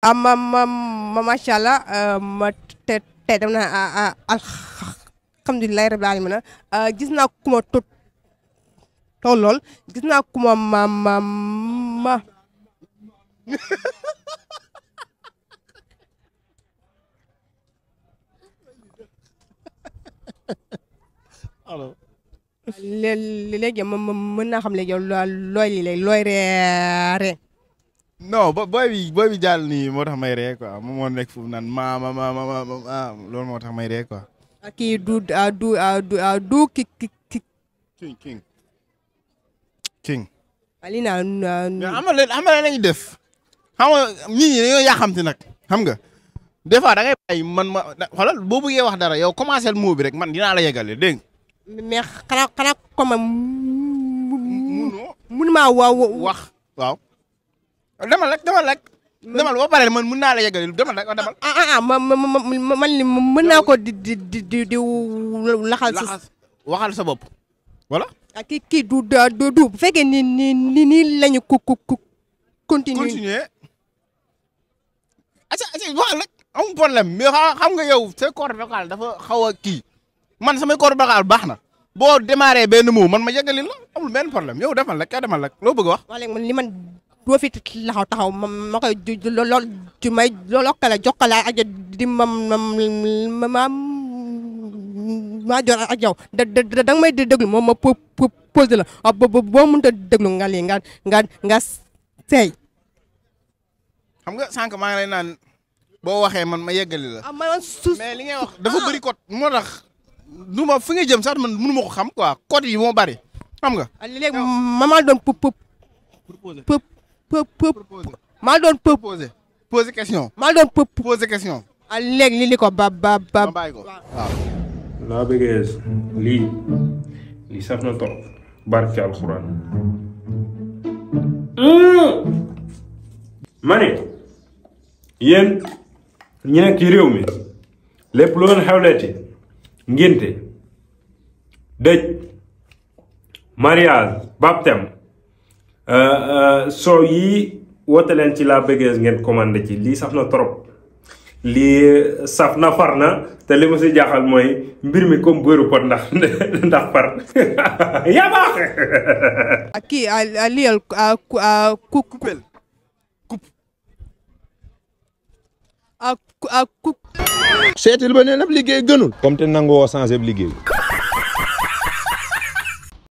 macha allah te dem na alhamdulilah rabbil alamin gis naa ku ma tollool gis naa ku ma alors. léegi mën naa xam léegi yow looy reere. non booy bi jàll nii moo tax may ree quoi moom moo nekk foofu naan ma loolu moo tax may ree quoi. kii du king. ali naa xam nga la ñuy def xam nga nit ñi dañoo yàqamti nag xam nga des fois da ngay bàyyi man ma xoolal boo bëggee wax dara yow commencé mot bi rek man dinaa la yeggale dégg nga. mais xanaa comme mënuma wax. waaw. demal rek. demal boo paree man mën naa la yeggale demal rek demal. man li mën naa ko di laxal. waxal sa bopp voilà. kii du bu fekkee ni lañu continuer. acca waxal rek amul problème mais xam nga yow say corps vocal dafa xaw a kii man samay corps vocal baax na boo démarré benn mot man ma yeggali la amul benn problème yow demal rek loo bëgg a wax. waaw léegi man li man doo fi taxaw ma koy ju may lokkale jokkale ak di ma jor ak yow da nga may déglu moom ma posé la boo mënut a déglu nga lii nga seey. xam nga sànq maa ngi lay naan boo waxee man ma yeggali la. mais li ngay wax dafa bëri code moo tax du ma fi nga jëm sax man mënu ma ko xam quoi code yi moo bëri xam nga. léegi maa doon maa doon poser question. maa doon poser question. léegi li ko ba bàyyi ko waaw. laa Bégayeuse lii saf na trop barke alxuraan. ma ne yéen ñi nekk ci réew mi lépp lu leen xewleeti ngénte dëj mariage baptême soo yi woote leen ci laa Bégayeuse ngeen commandé ci lii saf na trop lii saf na far na te li ma si jaaxal mooy mbir mi comme beurre pot ndax far yaa baax. kii liyal seetil ba ne nag liggéey gënul. comme te nangoo changé liggéey.